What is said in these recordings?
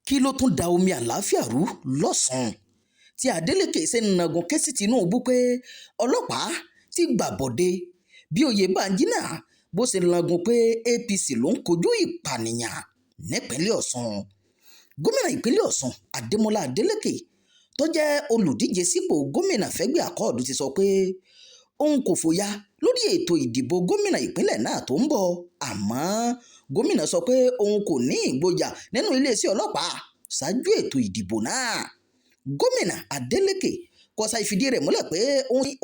Kí ló tún da omi àlàáfíà rú lọ́sùn tí Adeleke ṣe ń nagun ké sí Tinubu pé ọlọ́pàá ti gbàbọ̀dé bí Oyèbánjí náà bó ṣe làgùn pé APC ló ń kojú ìpànìyàn nípínlẹ̀ Ọ̀sùn. Gómìnà ìpínlẹ̀ Ọ̀sùn Adémọlá Adeleke tó jẹ́ olùdíje sípò gómìnà fẹ́gbẹ́ Akọ́ọ̀dù ti sọ pé òun kò fòyà lórí ètò ìdìbò gómìnà ìpínlẹ̀ náà tó ń bọ̀. Àmọ́ gómìnà sọ pé òun kò ní ìgboyà nínú iléeṣẹ́ ọlọ́pàá ṣáájú ètò ìdìbò náà. Gómìnà Adeleke kò ṣàì fìdí rẹ̀ múlẹ̀ pé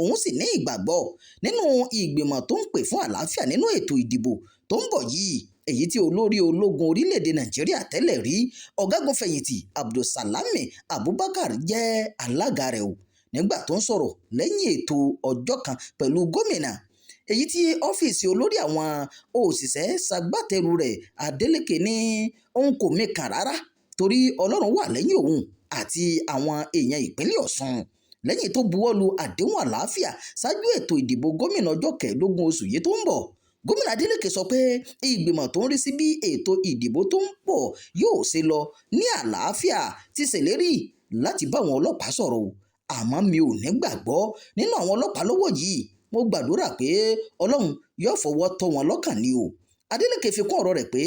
òun sì ní ìgbàgbọ́ nínú ìgbìmọ̀ tó ń pè fún àlàáfíà nínú ètò ìdìbò tó ń bọ̀ yìí, èyí tí olórí ológun orílẹ̀-èdè Nàìjíríà tẹ́lẹ̀ rí, ọ̀gágun fẹ̀yìntì Abdulsalami Abubakar, jẹ́ alága rẹ̀ o. Nígbà tó ń sọ̀rọ̀ lẹ́yìn ètò ọjọ́ kan pẹ̀lú gómìnà, èyí tí ọ́fíìsì olórí àwọn òṣìṣẹ́ ṣagbátẹrù rẹ̀, Adeleke ní òun kò mikàn rárá torí Ọlọ́run wà lẹ́yìn òun àti àwọn èèyàn ìpínlẹ̀ Ọ̀ṣun, lẹ́yìn tó buwọ́ lu àdéhùn àlàáfíà ṣáájú ètò ìdìbò gómìnà ọjọ́ 15 oṣù yìí tó ń bọ̀. Gómìnà Adeleke sọ pé ìgbìmọ̀ tó ń rí sí bí ètò ìdìbò tó ń bọ̀ yóò ṣe lọ ní àlàáfíà ti ṣèlérí láti bá àwọn ọlọ́pàá sọ̀rọ̀ o. Àmọ́ mi ò nígbàgbọ́ nínú àwọn ọlọ́pàá lọ́wọ́ yìí, mo gbàdúrà pé Ọlọ́run yóò fọwọ́ tọ́ wọn lọ́kàn ni o. Adeleke fi kún ọ̀rọ̀ rẹ̀ pé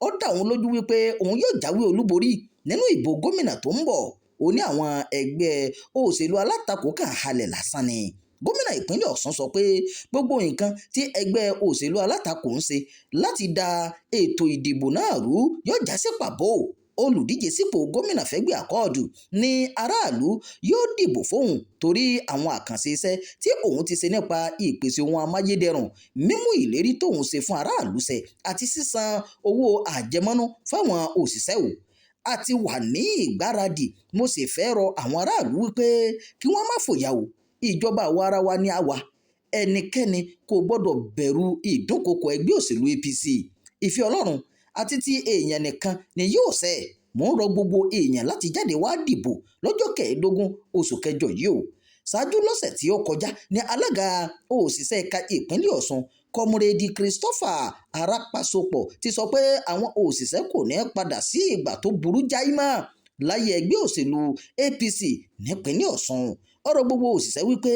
ó dá òun lójú wípé òun yóò jáwé olúborí nínú ìbò gómìnà tó ń bọ̀. Ó ní àwọn ẹgbẹ́ òṣèlú alátakò kàn halẹ̀ lásán ni. Gómìnà ìpínlẹ̀ Ọ̀ṣun sọ pé gbogbo nǹkan tí ẹgbẹ́ òṣèlú alátakò ń ṣe láti da ètò ìdìbò náà rú yóò já sí pàbó. Olùdíje sípò gómìnà fẹ́gbẹ́ Akọ́ọ̀dù ní aráàlú yóò dìbò fóun torí àwọn àkànṣe iṣẹ́ tí òun ti ṣe nípa ìpèsè ohun amáyédẹrùn, mímú ìlérí tóun ṣe fún aráàlú ṣẹ àti sísan owó àjẹmọ́nú fáwọn òṣìṣẹ́ o. A ti wà ní ìgbáradì, mo sì fẹ́ rọ àwọn aráàlú wípé kí wọ́n má fòyà o. Ìjọba àwa ara wa ni a wà, ẹnikẹ́ni kò gbọ́dọ̀ bẹ̀rù ìdúnkookò ẹgbẹ́ òṣèlú APC. Ìfẹ́ Ọlọ́run àti ti èèyàn nìkan ni yóò ṣẹ. Mò ń rọ gbogbo èèyàn láti jáde wá dìbò lọ́jọ́ 15 oṣù kẹjọ yìí o. Ṣáájú lọ́sẹ̀ tí ó kọjá ní alága òṣìṣẹ́ ẹ̀ka ìpínlẹ̀ Ọ̀ṣun, Kọmúrèdì Christopher Arapasopọ̀, ti sọ pé àwọn òṣìṣẹ́ kò ní padà sí ìgbà tó burú jáì mọ́ láyé ẹgbẹ́ òṣèlú APC nípínlẹ̀ Ọ̀ṣun. Ó rọ gbogbo òṣìṣẹ́ wípé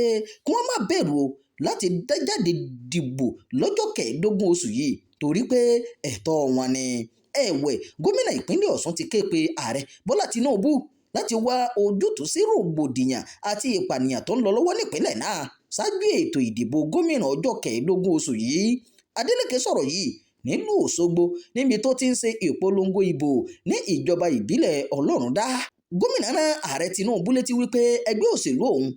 kí wọ́n má bẹ̀rù o láti jáde dìbò lọ́jọ́ 15 oṣù yìí torí pé ẹ̀tọ́ wọn ni. Ẹ̀wẹ̀, gómìnà ìpínlẹ̀ Ọ̀ṣun ti ké pe ààrẹ Bọ́lá Tinubu láti wá ojútùú sí rògbòdìyàn àti ìpànìyàn tó ń lọ lọ́wọ́ nípínlẹ̀ náà ṣáájú ètò ìdìbò gómìnà ọjọ́ 15 oṣù yìí. Adeleke sọ̀rọ̀ yìí nílùú Òṣogbo níbi tó ti ń ṣe ìpolongo ìbò ní ìjọba ìbílẹ̀ Ọlọ́rundá. Gómìnà rán ààrẹ Tinubu létí wípé ẹgbẹ́ òṣèlú òun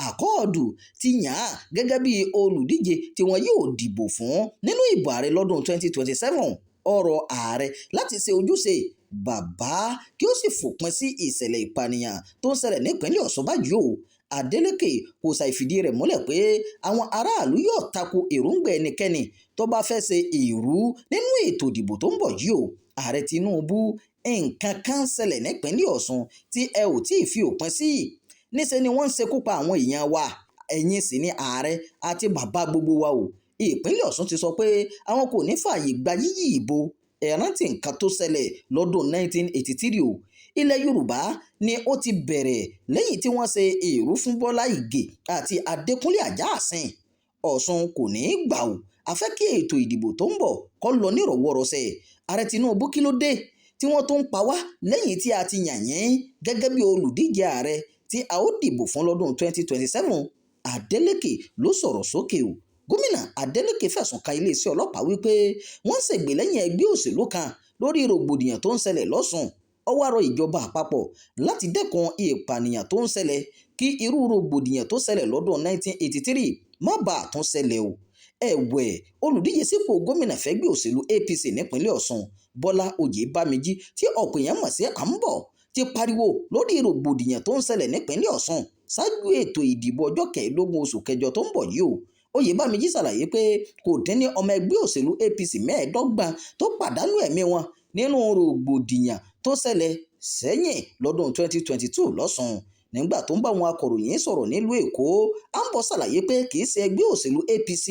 Akọ́ọ̀dù ti yàn án gẹ́gẹ́ bí olùdíje tí wọn yóò dìbò fún nínú ìbò ààrẹ lọ́dún 2027. Ó rọ ààrẹ láti ṣe ojúṣe bàbá kí ó sì fòpin sí ìṣẹ̀lẹ̀ ìpànìyàn tó ń ṣẹlẹ̀ nípínlẹ̀ Ọ̀ṣun báyìí o. Adeleke kò ṣàì fìdí rẹ̀ múlẹ̀ pé àwọn aráàlú yóò tako èròǹgbà ẹnikẹ́ni tó bá fẹ́ ṣe èrú nínú ètò ìdìbò tó ń bọ̀ yìí o. Ààrẹ Tinubu, nǹkan kan ń ṣẹlẹ̀ nípínlẹ̀ Ọ̀ṣun tí ẹ ò tí ì fi òpin sí. Níṣe ni wọ́n ń ṣekú pa àwọn èèyàn wa, ẹ̀yin sì ni ààrẹ àti bàbá gbogbo wa o. Ìpínlẹ̀ Ọ̀ṣun ti sọ pé àwọn kò ní fààyè gba yíyí ìbò. Ẹ rántí nǹkan tó ṣẹlẹ̀ lọ́dún 1983 o. Ilẹ̀ Yorùbá ni ó ti bẹ̀rẹ̀ lẹ́yìn tí wọ́n ṣe èrú fún Bọ́lá Ìgè àti Adékúnlé Ajásin. Ọ̀ṣun kò ní í gbà o. A fẹ́ kí ètò ìdìbò tó ń bọ̀ kó lọ nírọ̀wọ́rọsẹ̀. Ààrẹ Tinubu, kí ló dé tí wọ́n tún ń pa wá lẹ́yìn tí a ti yàn yín gẹ́gẹ́ bí olùdíje ààrẹ tí a ó dìbò fún lọ́dún 2027? Adeleke ló sọ̀rọ̀ sókè o. Gómìnà Adeleke fẹ̀sùn kan iléeṣẹ́ ọlọ́pàá wípé wọ́n ń ṣègbè lẹ́yìn ẹgbẹ́ òṣèlú kan lórí rògbòdìyàn tó ń ṣẹlẹ̀ lọ́sùn. Ó wá rọ ìjọba àpapọ̀ láti dẹ́kun ìpànìyàn tó ń ṣẹlẹ̀ kí irú rògbòdìyàn tó ṣẹlẹ̀ lọ́dún 1983 má bàa tún ṣẹlẹ̀ o. Ẹ̀wẹ̀, olùdíje sípò gómìnà fẹ́gbẹ́ òṣèlú APC nípínlẹ̀ Ọ̀ṣun, Bọ́lá Oyèbámijí, tí ọ̀pọ̀ èèyàn mọ̀ sí Àǹbọ̀, ti pariwo lórí rògbòdìyàn tó ń ṣẹlẹ̀ nípínlẹ̀ Ọ̀ṣun ṣáájú ètò ìdìbò ọjọ́ 15 oṣù kẹjọ tó ń bọ̀ yìí o. Oyèbámijí ṣàlàyé pé kò dín ní ọmọ ẹgbẹ́ òṣèlú APC 25 tó pàdánù ẹ̀mí wọn nínú rògbòdìyàn tó ṣẹlẹ̀ sẹ́yìn lọ́dún 2022 lọ́sùn. Nígbà tó ń bá àwọn akọ̀ròyìn sọ̀rọ̀ nílùú Èkó, Àǹbọ̀ ṣàlàyé pé kì í ṣe ẹgbẹ́ òṣèlú APC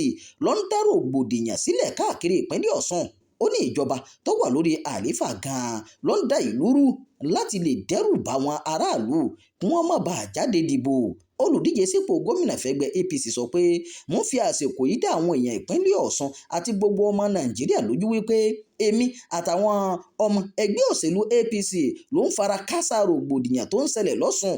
ló ń dá rògbòdìyàn sílẹ̀ káàkiri ìpínlẹ̀ Ọ̀ṣun. Ó ní ìjọba tó wà lórí àlééfà gan-an ló ń da ìlú rú. Láti lè dẹ́rù bá àwọn aráàlú kí wọ́n má bàa jáde dìbò. Olùdíje sípò gómìnà fẹ́gbẹ́ APC sọ pé, "Mo ń fi àsìkò yìí dá àwọn èèyàn ìpínlẹ̀ Ọ̀ṣun àti gbogbo ọmọ Nàìjíríà lójú wípé èmi àtàwọn ọmọ ẹgbẹ́ òṣèlú APC ló ń fara kááṣá rògbòdìyàn tó ń ṣẹlẹ̀ lọ́sùn."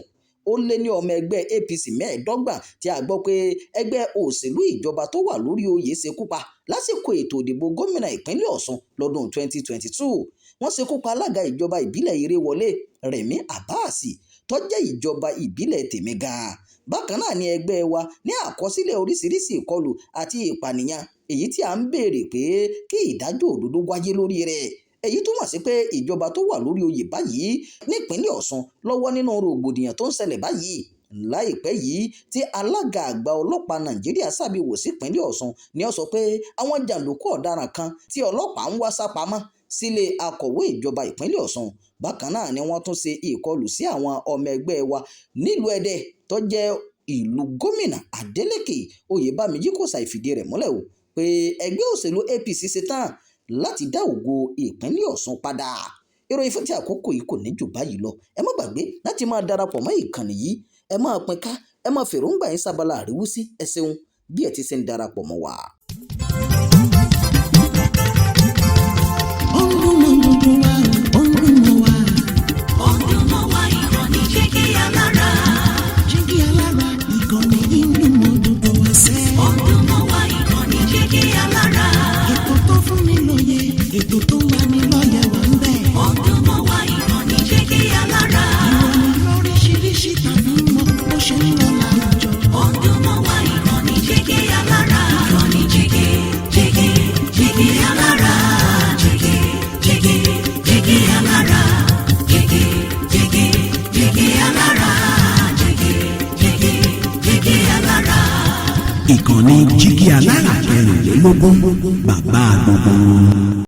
Ó lé ní ọmọ ẹgbẹ́ APC 25 tí a gbọ́ pé ẹgbẹ́ òṣèlú ìjọba tó wà lórí oyè ṣekú pa lásìkò ètò ìdìbò gómìnà ìpínlẹ̀ Ọ̀ṣun lọ́dún 2022. Wọ́n ṣekú pa alága ìjọba ìbílẹ̀ Ìrèwọlé, Rẹ̀mí Àbáàsì, tó jẹ́ ìjọba ìbílẹ̀ tèmi gan-an. Bákan náà ni ẹgbẹ́ wa ní àkọsílẹ̀ oríṣiríṣi ìkọlù àti ìpànìyàn, èyí tí à ń béèrè pé kí ìdájọ́ òdodo wáyé lórí rẹ̀. Èyí túmọ̀ sí pé ìjọba tó wà lórí oyè báyìí nípínlẹ̀ Ọ̀ṣun lọ́wọ́ nínú rògbòdìyàn tó ń ṣẹlẹ̀ báyìí. Láìpẹ́ yìí tí alága àgbà ọlọ́pàá Nàìjíríà ṣàbẹ̀wò sípínlẹ̀ Ọ̀ṣun ni ó sọ pé àwọn jàǹdùkú ọ̀daràn kan tí ọlọ́pàá ń wá sá pamọ́ sílé akọ̀wé ìjọba ìpínlẹ̀ Ọ̀ṣun. Bákan náà ni wọ́n tún ṣe ìkọlù sí àwọn ọmọ ẹgbẹ́ wa nílùú Ẹdẹ tó jẹ́ ìlú gómìnà Adeleke. Oyèbámijí kò ṣàì fìdí rẹ̀ múlẹ̀ o pé ẹgbẹ́ òṣèlú APC ṣetán láti dá ògo ìpínlẹ̀ Ọ̀ṣun padà. Ìròyìn fún ti àkókò yìí kò ní jù báyìí lọ. Ẹ má gbàgbé láti máa darapọ̀ mọ́ ìkànnì yìí, ẹ máa pín ká, ẹ máa fèròǹgbà yín sábàlá àríwísí. Ẹ ṣeun bí ẹ ti ṣe ń darapọ̀ mọ́ wa. Ó ń dún mọ́ gbogbo wa, ó ń dún mọ́ wa. Ó ń dún mọ́ wa, ìkànnì Jígí Alára. Jígí Alára, ìkànnì yìí ń dún mọ́ gbogbo wa sẹ́. Ó ń dún mọ́ wa, ìkànnì Jígí Alára. Ètò tó fún ni lóye, ètò tó ń lani lọ́yẹ̀ wà ń bẹ̀. Ó ń dún mọ́ wa, ìkànnì Jígí Alára. Ìròyìn lóríṣiríṣi tàbí mọ bó ṣe ń lọ láwùjọ. Ó ń dún mọ́ wa, ìkànnì Jígí Alára. Ìkànnì Jígí, Jígí, Jígí Alára. Jígí, Jígí, Jígí Alára. Jígí, Jígí, Jígí Alára. Jígí, Jígí, Jígí Alára. Ìkànnì Jígí Alára 24, bàbá gbogbo wọn.